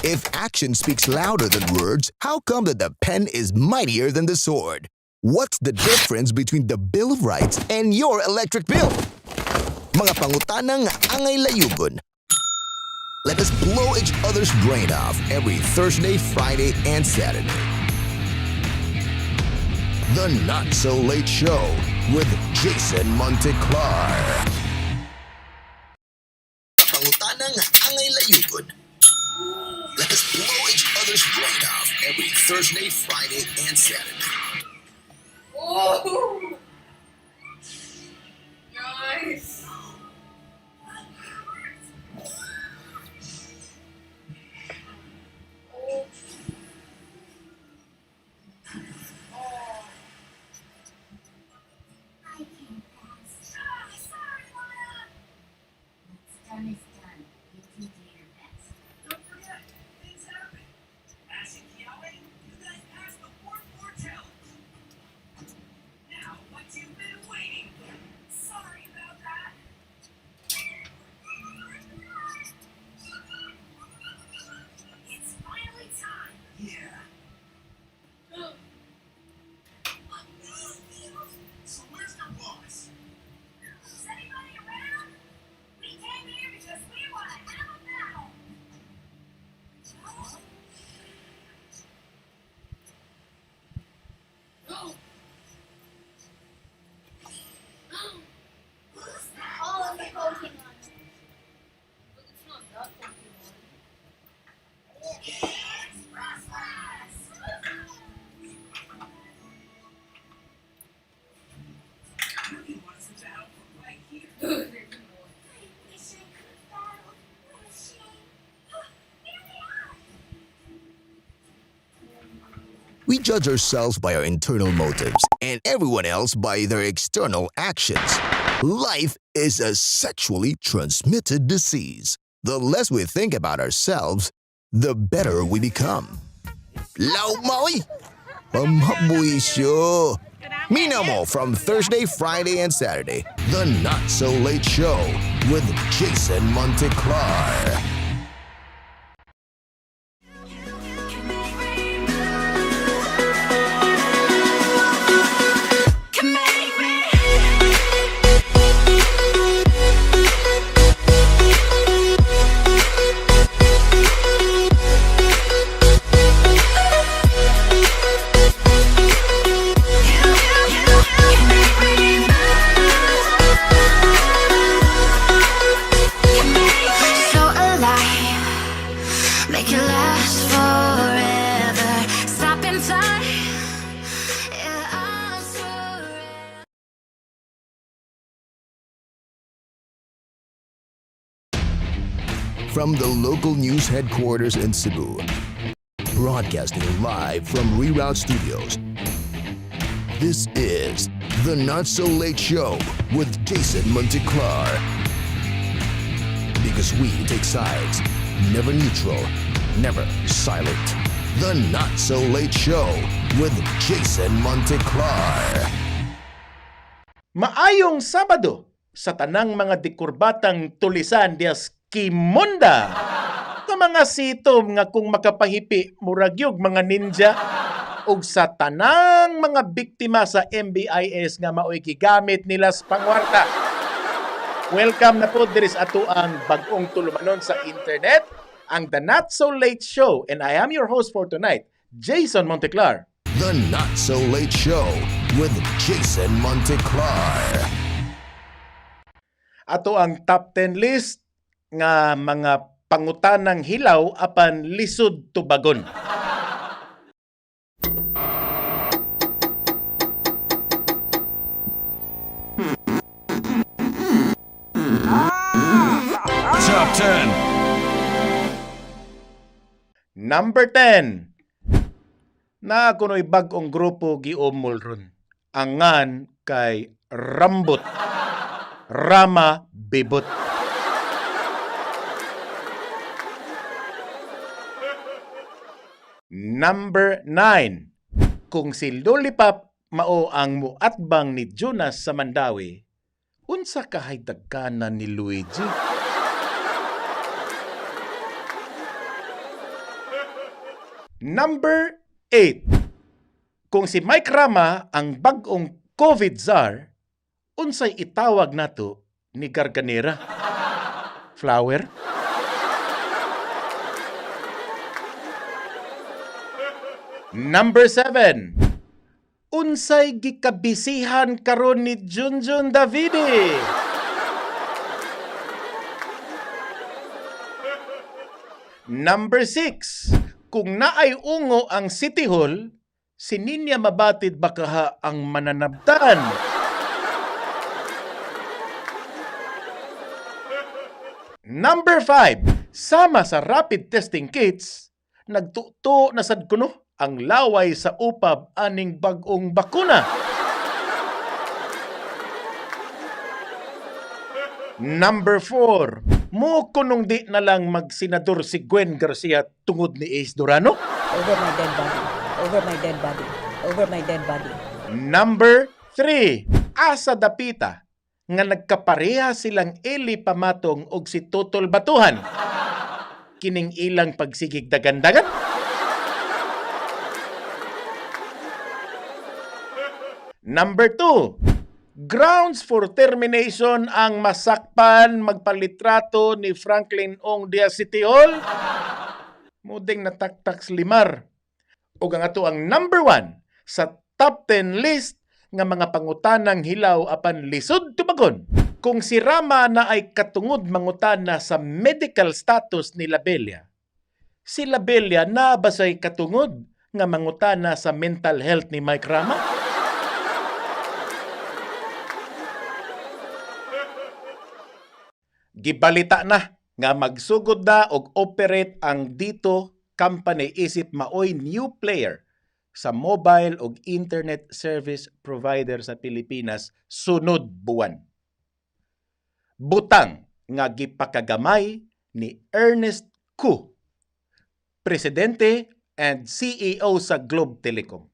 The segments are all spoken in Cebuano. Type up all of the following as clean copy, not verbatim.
If action speaks louder than words, how come that the pen is mightier than the sword? What's the difference between the Bill of Rights and your electric bill? Mga pangutana nga angay layugon. Let us blow each other's brain off every Thursday, Friday, and Saturday. The Not So Late Show with Jason Monteclar. Pangutana nga angay layugon. Let us blow each other's brain off every Thursday, Friday, and Saturday. Oh! Nice! Oh. Oh. I can't pass. Ah, sorry, Lana. What's done is done. You two do your best. Don't forget, things happen. Ash and Kiawe, you guys passed the 4-4 challenge. Now, what you've been waiting for. Sorry about that. It's finally time. Yeah. So where's their boss? Is anybody around? We came here because we want to have a battle. Huh? Oh. Who's that? All of the Pokemon. But it's not that Pokemon. It's Froslass! You can want us to battle from right here. There's more. I wish I could battle. What a shame. Here they are. We judge ourselves by our internal motives and everyone else by their external actions. Life is a sexually transmitted disease. The less we think about ourselves, the better we become. Law maoy! Pamhabuisyo! Minamo from Thursday, Friday, and Saturday. The Not So Late Show with Jason Monteclar. So alive, make it last forever. Stop in time, yeah, I'll surrender. From the local news headquarters in Cebu, broadcasting live from Reroute Studios. This is the Not So Late Show with Jason Monteclar. Because we take sides, never neutral, never silent. The Not So Late Show with Jason Monteclar. Maayong Sabado sa tanang mga dikurbatang tulisan dias Kimonda. Sa mga sitom nga kung makapahipi muragyog mga ninja ug sa tanang mga biktima sa MBIS nga maoy gigamit nila sa pangwarta. Welcome na po diri sa ato ang bag-ong tulumanon sa internet, ang The Not So Late Show, and I am your host for tonight, Jason Monteclar. The Not So Late Show with Jason Monteclar. Ato ang top 10 list nga mga pangutanang hilaw apan lisod tubagon. Top 10. Number 10. Na kuno'y bag-ong grupo giumol ron. Angan kay Rambut. Rama Bibot. Number 9. Kung si Lollipop mao ang muatbang ni Jonas sa Mandawi, unsa kahay dagkana ni Luigi? Number 8. Kung si Mike Rama ang bag-ong COVID czar, unsay itawag nato ni Garganera? Flower? Number 7. Unsay gikabisihan karon ni Junjun Davide? Number 6. Kung naay ungo ang City Hall, si Ninya mabatid bakaha ang mananabtan. Number 5. Sama sa rapid testing kits, nagtuto na sad kuno ang laway sa upab aning bag-ong bakuna. Number 4. Mo kunong di na lang magsenador si Gwen Garcia tungod ni Ace Durano. Over my dead body. Over my dead body. Over my dead body. Number 3. Asa dapita nga nagkapareha silang Eli Pamatong og si Tutol Batuhan. Kining ilang pagsigig dagandagan. Number 2. Grounds for termination ang masakpan magpalitrato ni Franklin Ong Diaz City Hall. Muding nataktak limar. Ug ang ato ang number 1 sa top 10 list nga mga pangutanang hilaw apan lisod tubagon. Kung si Rama na ay katungod mangutana sa medical status ni Labella, si Labella na ba say katungod nga mangutana sa mental health ni Mike Rama? Gibalita na nga magsugod na og operate ang Dito Company isip maoy new player sa mobile og internet service provider sa Pilipinas sunod buwan. Butang nga gipakagamay ni Ernest Cu, presidente and CEO sa Globe Telecom.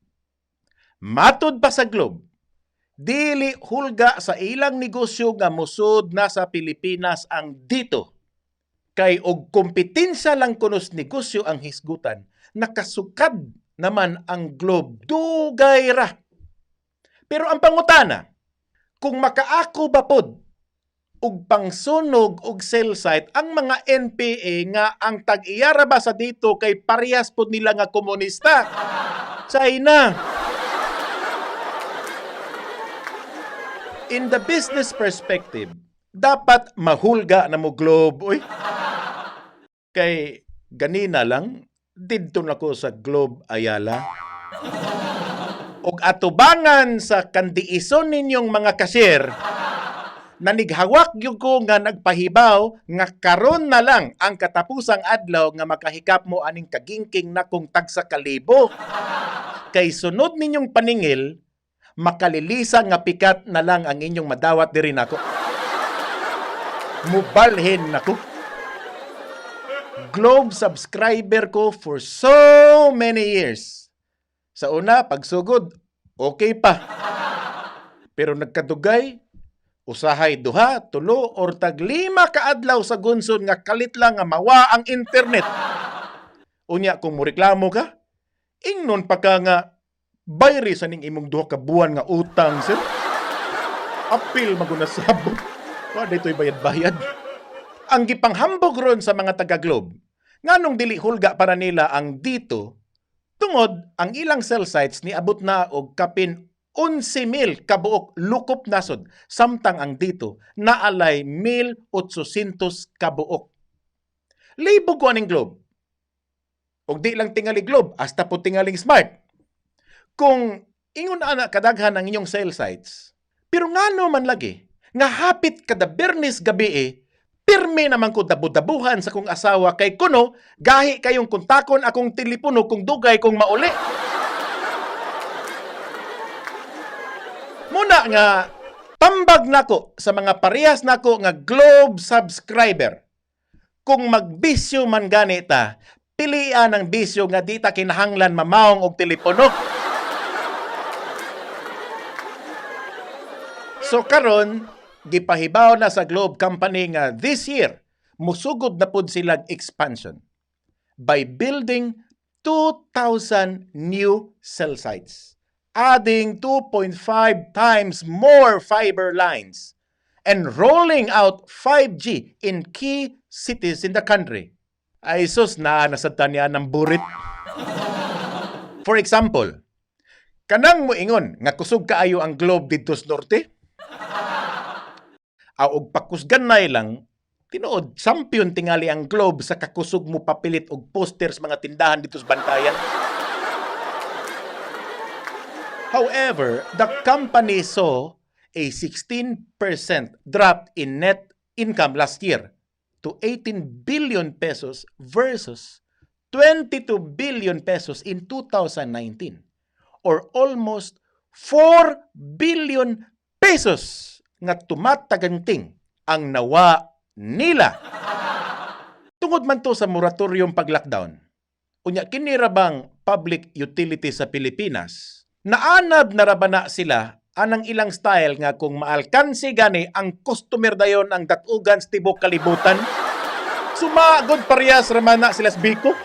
Matud pa sa Globe, dili hulga sa ilang negosyo nga musod na sa Pilipinas ang dito. Kay og kompetensya lang kunos negosyo ang hisgutan, nakasukad naman ang Globe dugay ra. Pero ang pangutana, kung makaako ba pod og pangsunog og cell site ang mga NPA nga ang tag-iyara ba sa dito kay parehas pod nila nga komunista? China. In the business perspective, dapat mahulga na mo Globe, uy. Kay ganina lang, didto na ko sa Globe Ayala. Og atubangan sa kandiison ninyong mga cashier, nanighawak gyud ko nga nagpahibaw nga karon na lang ang katapusang adlaw nga makahikap mo aning kagingking na kong tagsa kalibo. Kay sunod ninyong paningil, makalilisa nga pikat na lang ang inyong madawat diri nako. Mubalhin nako. Globe subscriber ko for so many years. Sa una, pagsugod, okay pa. Pero nagkadugay, usahay duha, tulo, or taglima kaadlaw sa gunson nga kalit lang nga mawa ang internet. Unya, kung moreklamo ka, ingnon pa ka nga bayri sa ning imong duha ka buwan nga utang, sir. Apil magunasabot. Wa dito'y bayad-bayad. Ang gipanghambog ron sa mga taga-Globe, nganong dili hulga para nila ang dito, tungod ang ilang cell sites niabot na og kapin 11,000 kabuok lukop nasod, samtang ang dito naalay 1,800 kabuok. Libog ko aning Globe. Og di lang tingali Globe, hasta po tingaling Smart. Kung ingon ana kadaghan ang inyong cell sites, pero ngano man lagi, nga hapit kada Bernis gabi eh, pirmi naman ko dabu-dabuhan sa kong asawa kay kuno, gahi kayong kontakon akong telepono kung dugay kong mauli. Muna nga, tambag nako sa mga parehas nako nga Globe subscriber. Kung magbisyo man gani ta, pilian ang bisyo nga di ta kinahanglan mamaong og telepono. So karon gipahibaw na sa Globe Company nga this year musugod na pud sila expansion by building 2,000 new cell sites, adding 2.5 times more fiber lines, and rolling out 5G in key cities in the country. Ay sus, naa na sa tanya ng burit. For example, kanang moingon nga kusog kaayo ang Globe didto sa norte, aw og pakusganay lang, tinuod champion tingali ang Globe sa kakusog mo papilit og posters mga tindahan dito sa Bantayan. However, the company saw a 16% drop in net income last year to 18 billion pesos versus 22 billion pesos in 2019, or almost 4 billion pesos nga tumataganting ang nawa nila. Tungod man to sa moratorium pag-lockdown, unya kini ra bang public utility sa Pilipinas? Naanad na ra ba na sila anang ilang style nga kung maalkansi gani ang customer dayon ang datugan sa tibok kalibutan? Sumagod parehas ra man na sila sa Biko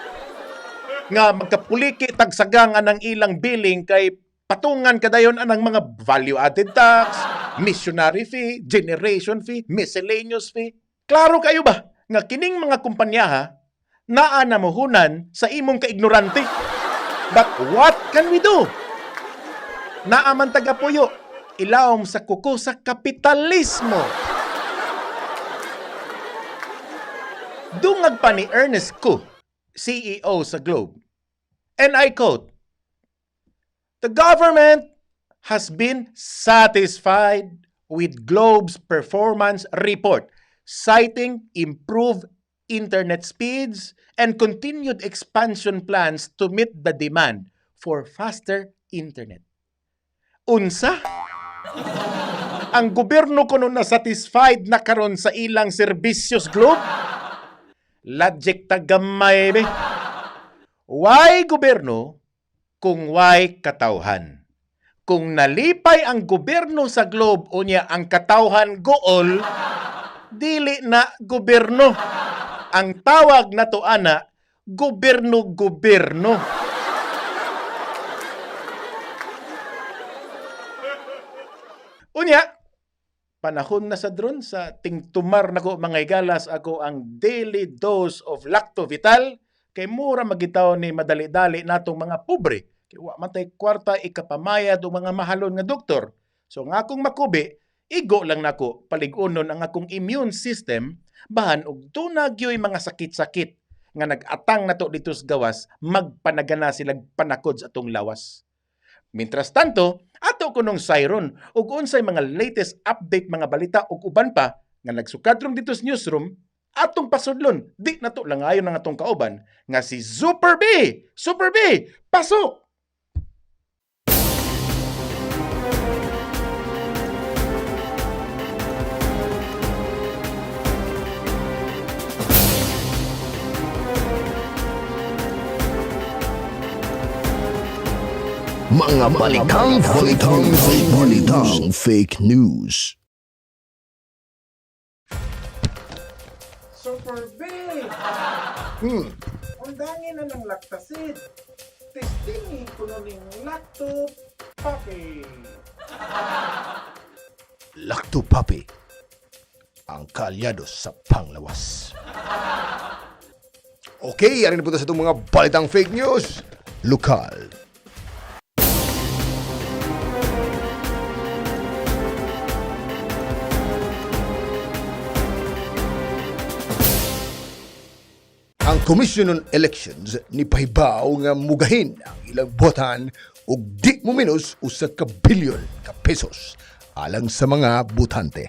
nga magkapuliki tagsagang anang ilang billing kay patungan kadayon anang mga value added tax, missionary fee, generation fee, miscellaneous fee. Klaro kayo ba nga kining mga kumpanya ha, naa na muhunan sa imong kaignorante? But what can we do? Naa man tagapuyo, ilawom sa kuko sa kapitalismo. Dungag pa ni Ernest Cu, CEO sa Globe. And I quote, "The government has been satisfied with Globe's performance report, citing improved internet speeds and continued expansion plans to meet the demand for faster internet." Unsa? Ang gobyerno kuno na satisfied na karon sa ilang serbisyos, Globe? Logic tagamay be. Why gobyerno kung why katawhan? Kung nalipay ang gobyerno sa Globe unya ang katawhan gool, dili na gobyerno. Ang tawag na to ana, gobyerno-gobyerno. Unya, panahon na sa drone sa tingtumar nako mga igalas ako ang daily dose of Lactovital kay mura magitaw ni madali-dali natong mga pobre kay wa man tay kwarta ikapamayad og mga mahalon nga doktor. So nga akong makubi, igo lang nako palig-unon ang akong immune system bahan og duna gyoy mga sakit-sakit nga nag-atang nato dito sa gawas magpanagana silag panakod sa atong lawas. Mientras tanto, ato kunong siron ug unsay mga latest update mga balita ug uban pa nga nagsukadrom dito sa newsroom atong pasudlon. Di nato langayon ang atong kauban nga si Super B. Super B, pasok! Mga balitang fake news. Balitang fake news. Super B! Undangin na ng Lactacid. Testingin ko na ning Lacto Puppy. Lacto Puppy, ang kalyado sa panglawas. Okay, arin na po tayo sa itong mga balitang fake news. Lokal. Ang Commission on Elections ni pahibaw nga mugahin ang ilang botan og di mo minus usa ka bilyon ka pesos alang sa mga botante.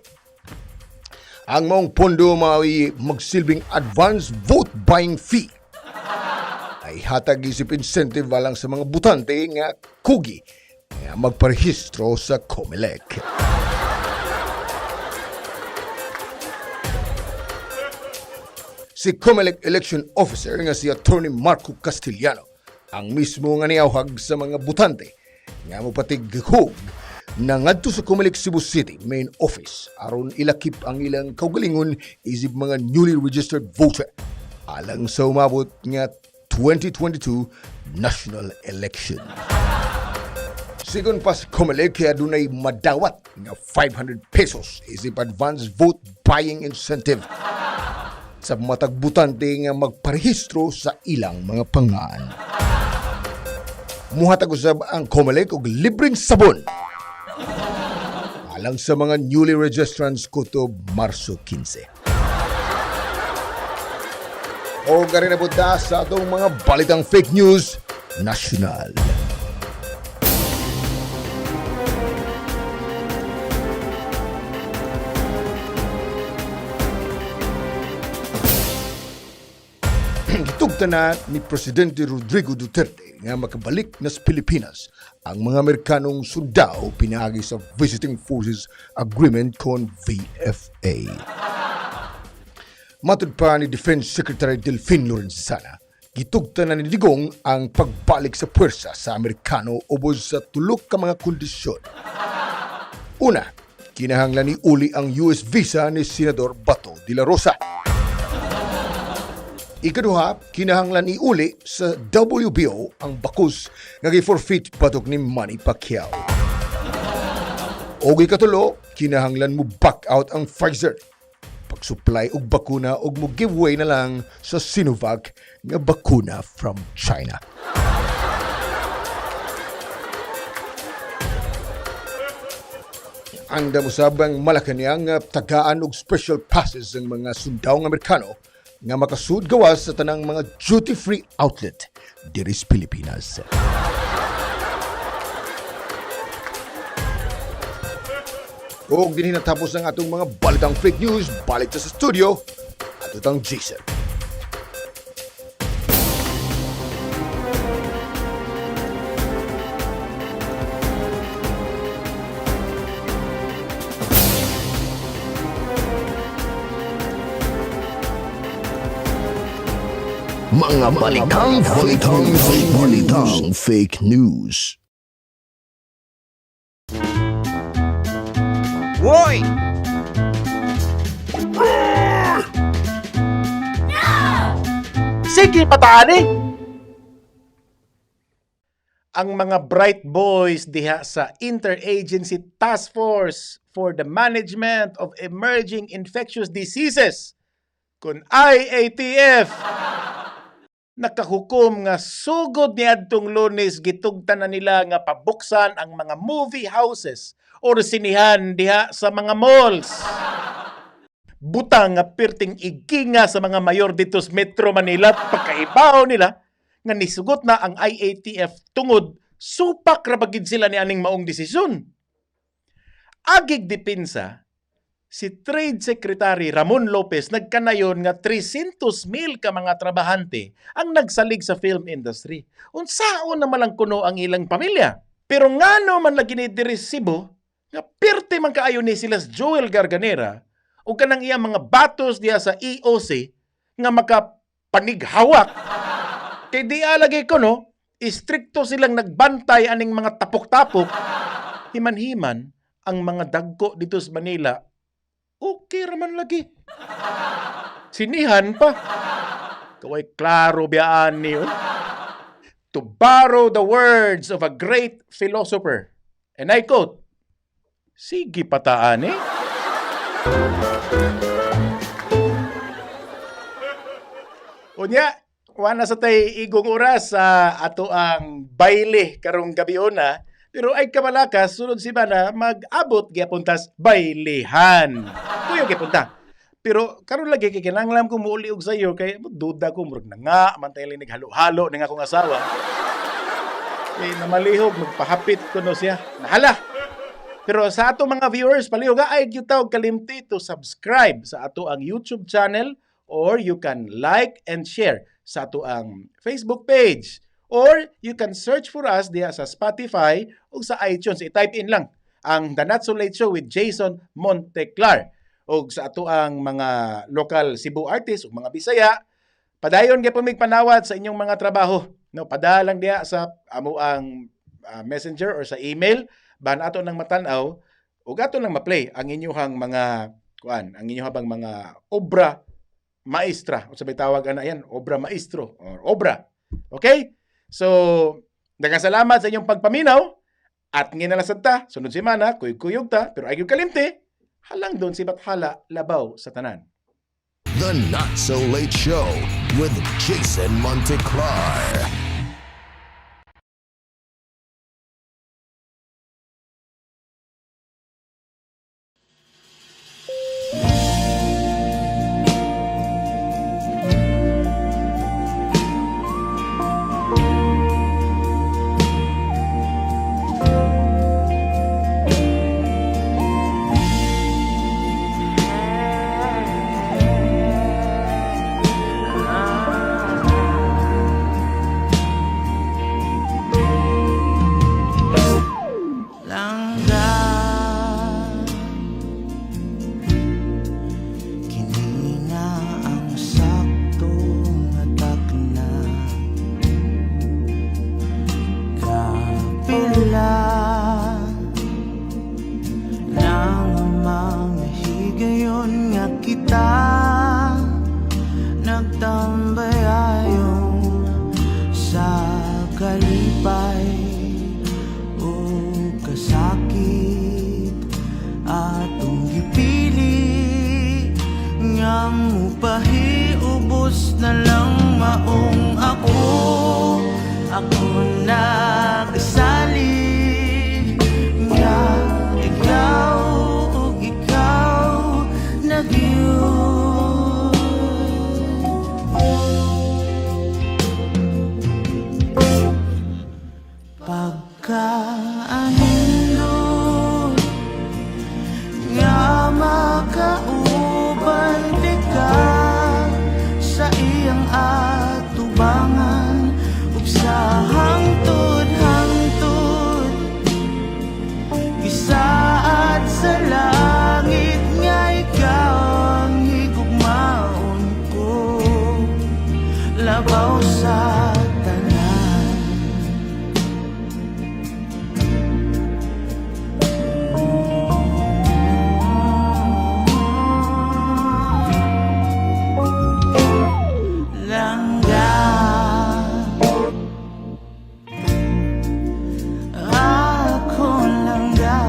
Ang maong pondo mao'y magsilbing advance vote buying fee ay hatag isip incentive alang sa mga botante nga kugi nga magparehistro sa COMELEC. Si COMELEC Election Officer nga si Attorney Marco Castillano ang mismo nga niawhag sa mga botante nga mopatighog na ngadto sa COMELEC Cebu City main office aron ilakip ang ilang kaugalingon isip mga newly registered voter alang sa umabot nga 2022 national election. Sigon pa sa COMELEC, kaya dunay madawat nga 500 pesos isip advance vote buying incentive sa matag botante nga magparehistro sa ilang mga pangan. Muhatag usab ang COMELEC og libreng sabon alang sa mga newly registrants kutob Marso 15. O garin na punta sa atong mga balitang fake news national. Gitugta na ni Presidente Rodrigo Duterte nga makabalik na sa Pilipinas ang mga Amerikanong sundao pinaagi sa Visiting Forces Agreement kon VFA. Matod pa ni Defense Secretary Delfin Lorenzana, gitugta na ni Digong ang pagbalik sa puwersa sa Amerikano ubos sa tulok ka mga kondisyon. Una, kinahanglan ni uli ang US visa ni Senador Bato de la Rosa. Ikaduha, kinahanglan iuli sa WBO ang bakus nga gi-forfeit batok ni Manny Pacquiao. Og ikatulo, kinahanglan mo back out ang Pfizer. Pag-supply og bakuna og mo giveaway na lang sa Sinovac nga bakuna from China. Andam usab ang Malacañang nga tagaan og special passes ang mga sundawong Amerikano nga makasud gawas sa tanang mga duty-free outlet diri sa Pilipinas. Og dinhi natapos ang atong mga balitang fake news, balik ta sa studio. Ato tang Jason. Mga balitang fake news. Balitang fake news. Hoy! Sige, pataan eh! Ang mga bright boys diha sa Interagency Task Force for the Management of Emerging Infectious Diseases kun IATF nakahukom nga sugod niadtong Lunes, gitugtan na nila nga pabuksan ang mga movie houses or sinihan diha sa mga malls. Butang nga pirting iginga sa mga mayor dito sa Metro Manila pagkaibaw nila nga nisugot na ang IATF tungod supak ra ba gid sila ni aning maong desisyon. Agig depensa, si Trade Secretary Ramon Lopez nagkanayon nga 300 mil ka mga trabahante ang nagsalig sa film industry. Unsaon na malang kuno ang ilang pamilya. Pero ngano man lagi ni diri sa Cebu nga pirti man kaayo ni sila Joel Garganera o kanang iyang mga batos diha sa EOC nga makapanighawak. Kay di alagay ko no, istrikto silang nagbantay aning mga tapok-tapok. Himan-himan ang mga dagko dito sa Manila. Okay raman lagi. Sinihan pa. Kaway klaro biyaan niyo. To borrow the words of a great philosopher, and I quote, "Sige pataan eh." Unya, wala sa tay igong oras sa ato ang baile karong gabi una. Pero ay kamalaka, sunod si Bana, mag-abot gyapon tas bailihan. Kuyo gyapon ta. Pero karon lagi kay kinahanglan ko muuli og sayo kay duda ko murag na nga man tayo naghalo-halo ning akong asawa. Kay namalihog magpahapit ko no siya. Nahala. Pero sa ato mga viewers, palihog ay gyud og kalimti to subscribe sa ato ang YouTube channel or you can like and share sa ato ang Facebook page or you can search for us diha sa Spotify o sa iTunes. I-type in lang ang The Not So Late Show with Jason Monteclar. O sa ato ang mga local Cebu artists o mga Bisaya, padayon gyapon mig panawat sa inyong mga trabaho. No, padalang diha sa amo ang messenger or sa email ban ato nang matan-aw ug ato nang ma-play ang inyuhang mga kuan, ang inyuhang mga obra maestra, unsa may tawag ana yan, obra maestro or obra. Okay? So, daghang salamat sa inyong pagpaminaw at nginalasad ta, sunod semana, kuyog-kuyog ta, pero ay kalimti, halang doon si Bathala labaw sa tanan. The Not So Late Show with Jason Monteclar. Langga, kini na ang sakto nga takna. Kapila ng mga higayon nga kita nagtambayayong sa kalipay o kasakit atong gipili nga mupahiubos na lang maong ako ako nagsalig nga ikaw ug ikaw nagyud. Pagkaanindot nga makauban ka sa iyang atubangan ug sa hangtod-hangtod gisaad sa langit nga ikaw ang higugmaon ko labaw sa tanan. Langga, ako langga.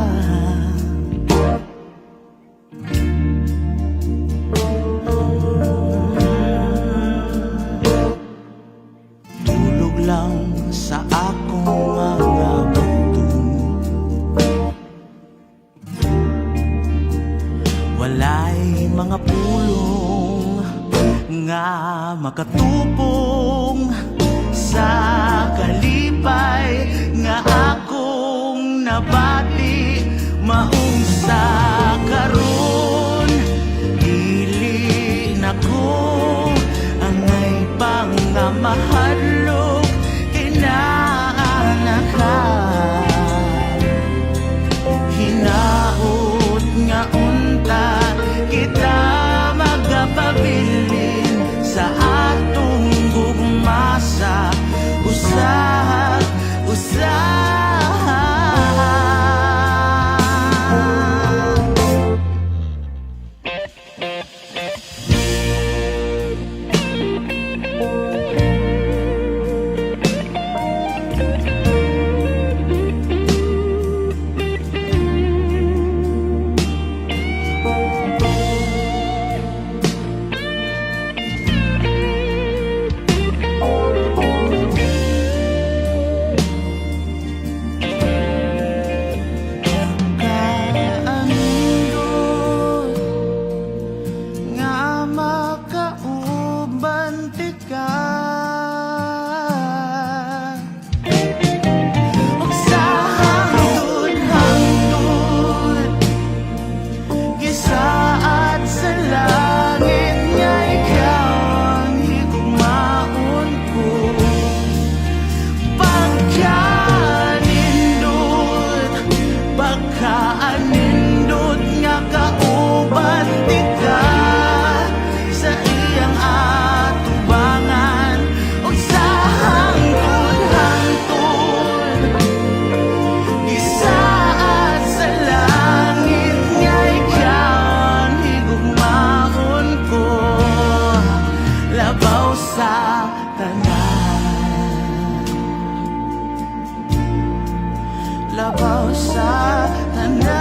Tulog lang sa akong mga buto. Walay mga pulong nga makatupong sa kalipay nga akong nabati maong sa karon dili nako angay pang nga mahadlok kinaan ka. Hinaot nga unta kita magapabilin sa atong gugmasa usag usag. Sa tanan.